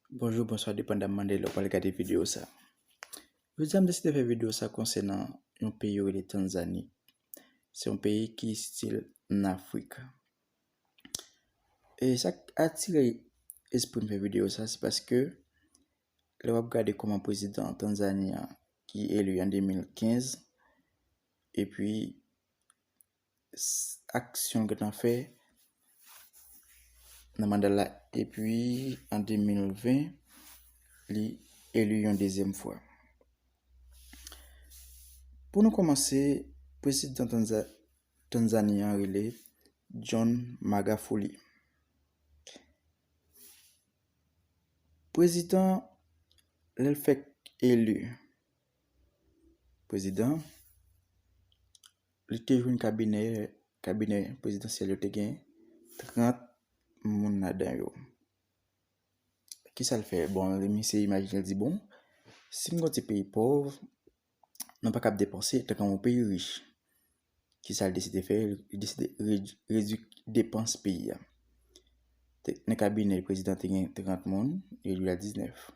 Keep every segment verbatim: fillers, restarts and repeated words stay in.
Bonjou, bonswa, depandaman de lè w pral gade videyo sa. Jodi a, m deside fè videyo sa konsènan yon peyi yo rele Tanzani. Se yon peyi ki sitil ann Afrik. E sa k atire espri m fè videyo sa, se paske lè w ap gade kòman prezidan Tanzani an, ki eli an de mil kenz, epi s- aksyon l gentan fè nan manda l la, epi an de mil ven, li eli yon dezyèm fwa. Pou nou kòmanse, prezidan Tanza- Tanzani an rele John Magufuli. Prezidan, lè l fèk eli prezidan, li te jwenn kabinè, kabinè prezidansyèl yo te gen trant moun ladan yo. Kisa l fè? Bon, misye imajine l di, bon, si m gon ti peyi pòv, nou pa kab depanse tankou yon peyi rich. Kisa l deside fè? Li deside redui, redui depans peyi a. Te- Nan kabinè prezidan te gen trant moun, redui a diznèf.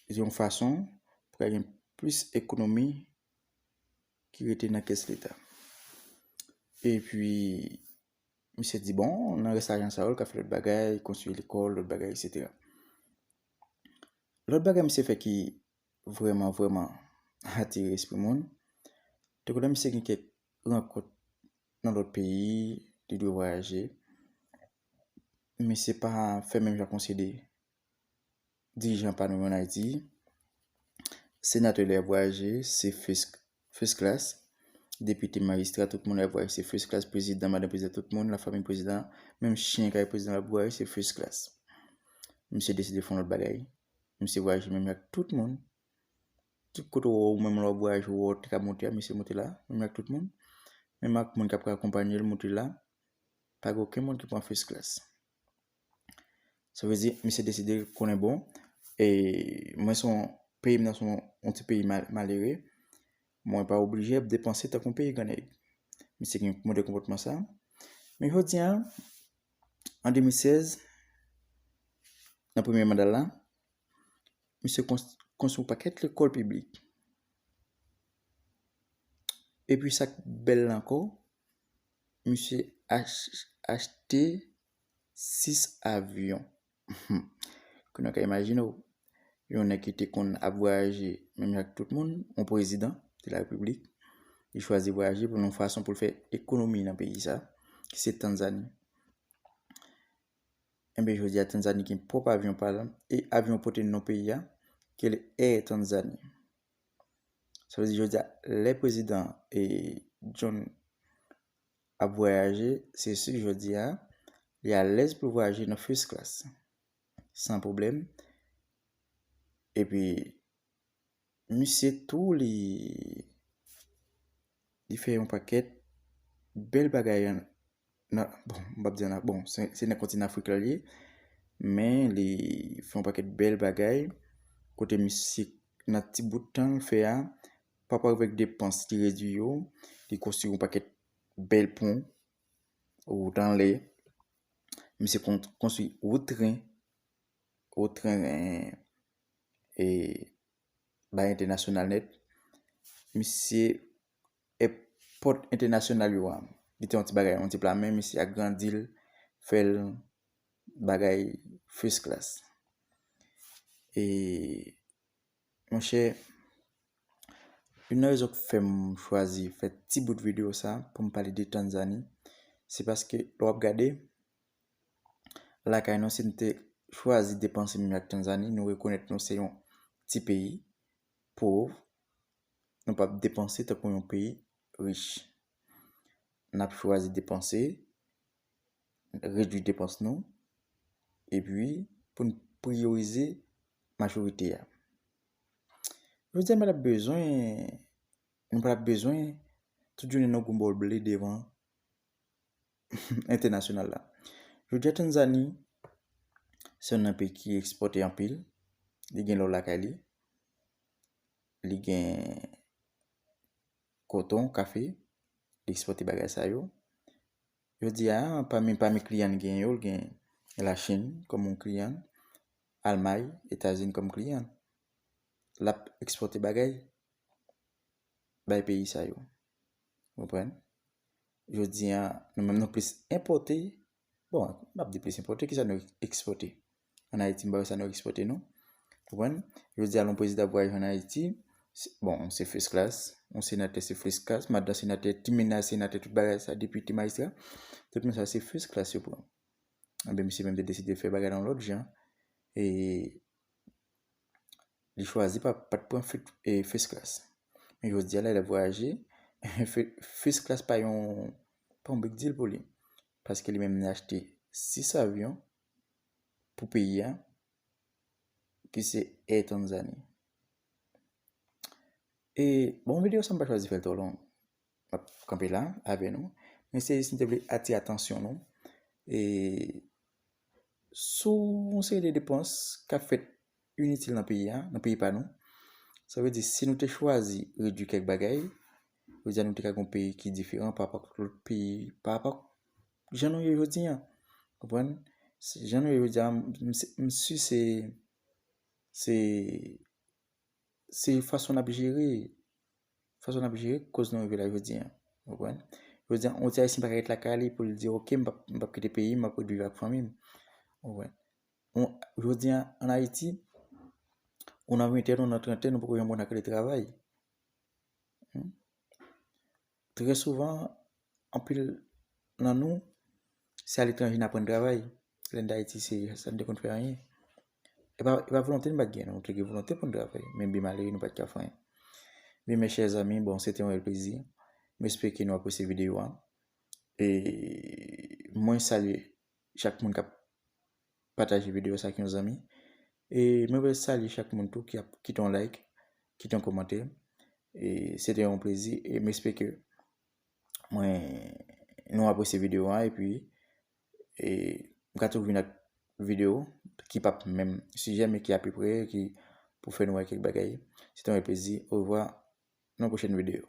Se yon fason pou ka gen plis ekonomi ki rete nan kès leta. Epi, misye di, bon, nan rès lajan sa yo, l ka fè lòt bagay, konstwi lekòl, lòt bagay, etsetera. Lòt bagay misye fè ki vrèman, vrèman atire espri moun, te konnen misye gen kèk rankont nan lòt peyi, li dwe vwayaje. Misye pa fè menm jan ak yon seri de dirijan pa nou yo ann Ayiti. Senatè lè y ap vwayaje, se first, first class. Depite, majistra, tout moun lè y ap vwayaje, se first class. Prezidan, madanm prezidan, tout moun, lafanmi prezidan, menm chen kay prezidan l ap vwayaje, se first class. Misye deside fè yon lòt bagay. Misye vwayaje menm jan ak tout moun. Tout kote w wè w menm lè w ap vwayaje, w wè w te ka monte a, misye monte la, menm jan ak tout moun. Menm ak moun k ap ka akonpanye l monte la, pa gen okenn moun ki pran first class. Sa vle di, misye deside konnen, bon, e mwen se yon, peyi m nan se yon, yon ti peyi mal- malere, mwen pa oblije ap depanse tankou yon peyi grannèg. Misye gen modèl konpòtman sa. Men jodi a, an de mil sèz, nan premye manda l la, misye konst- konstwi yon pakèt lekòl piblik. Epi sa k bèl la ankò, misye ach- achte sis avyon. Kounye a w ka imajine w, yon nèg ki te konn ap vwayaje menm jan ak tout moun, yon prezidan de la repiblik, li chwazi vwayaje pou yon fason pou l fè ekonomi nan peyi sa, ki se Tanzani. Enben, jodi a, Tanzani gen pwòp avyon pa l, e avyon pote non peyi a, ki rele Air Tanzania. Sa vle di, jodi a, lè prezidan e John ap vwayaje, se si jodi a, li alèz pou l vwayaje nan first class, san pwoblèm. Epi, misye tou, li, li fè yon pakèt bèl bagay an, nan, bon, m p ap di an, bon, se, se nan kontinan Afrik la l ye, men li fè yon pakèt bèl bagay, kote misye, nan ti bout tan l fè a, pa rapò avèk depans li redui yo, li konstwi yon pakèt bèl pon, wout anlè, misye kon- konstwi wout tren, wout tren, e, bay entènasyonal nèt. Misye, èpòt entènasyonal yo a, li te yon ti bagay, yon ti pla, men misye agrandi l, fè l bagay first class. E, monchè, youn nan rezon k fè m chwazi fè ti bout videyo sa pou m pale de Tanzani, se paske lè w ap gade, lakay nou, si n te chwazi depanse menm jan ak Tanzani, nou rekonèt nou se yon ti peyi pòv, nou p ap depanse tankou yon peyi rich. N ap chwazi depanse, redui depans nou, epi pou n priyorize majorite a. Jodi a, nou pa t ap bezwen, nou pa t ap bezwen tout jounen nou gon bòl ble devan entènasyonal la. Jodi a, Tanzani se youn nan peyi ki ekspòte anpil. Li gen lò lakay li. Li gen koton, kafe. Li ekspòte bagay sa yo. Jodi a, pami, pami kliyan li gen yo, li gen Lachin kòm yon kliyan, Almay, Etazini kòm kliyan. L ap ekspòte bagay bay peyi sa yo. Ou konprann? Jodi a, nou menm nou plis enpòte. Bon, m ap di plis enpòte, kisa nou ekspòte? Ann Ayiti, m pa wè sa nou ekspòte, non. Ou konprann? Jodi a, yon prezidan vwayaje ann Ayiti, se- bon, se first class, yon senatè se first class, madan senatè, ti mennaj senatè, tout bagay sa, depite, majistra, tout moun sa se first class yo pran. Enben, misye menm te deside fè bagay la yon lòt jan. E li chwazi pa, pa t pran fi- e, first class. Men jodi a la, l ap vwayaje, fi- first class pa yon, pa yon big deal pou li. Paske li menm li achte sis avyon pou peyi a, ki se Air Tanzanie. E, bon, videyo sa m pa chwazi fè l twò long. M ap kanpe la avè nou. Men se jis m te vle atire atansyon nou. E, sou yon seri de depans k ap fèt initil nan peyi a, nan peyi pa nou. Sa vle di, si nou te chwazi redui kèk bagay, jodi a nou te ka gen yon peyi ki diferan pa rapò ak lòt peyi, pa rapò ak jan nou ye jodi a. Konprann? Se- Jan nou ye jodi a, m, m, m si se, se, se fason n ap jere, fason n ap jere koz nou rive la jodi a. Konprann? Jodi a, yon ti Ayisyen pa ka ret lakay li pou l di, "Ok, m p ap, m p ap kite peyi m, m ap ret viv ak fanmi m." Konprann? Yon- Jodi a, ann Ayiti, ou nan ventèn, ou nan trantèn, ou poko janm konn al travay. Hmm? Trè souvan, anpil nan nou, se aletranje n aprann travay. Lè n t Ayiti, se sa n te konn fè anyen. E pa, e pa volonte n pa t gen, non, nou te gen volonte pou n travay, men byen malere, nou pa t ka fè anyen. Byen, mes chers amis, bon, se te yon rèl plezi. M espere ke nou apresye videyo a. E mwen salye chak moun k ap pataje videyo sa ak yon zanmi. E mwen vle salye chak moun tou ki ap kite yon like, kite yon kòmantè. E se te yon plezi. E m espere ke mwen, nou apresye videyo a. Epi, e, m ka toujou vin ak videyo ki p ap menm sijè, men ki apeprè, ki pou fè nou wè kèk bagay. Se te yon plezi. Orevwa. Nan pwochèn videyo.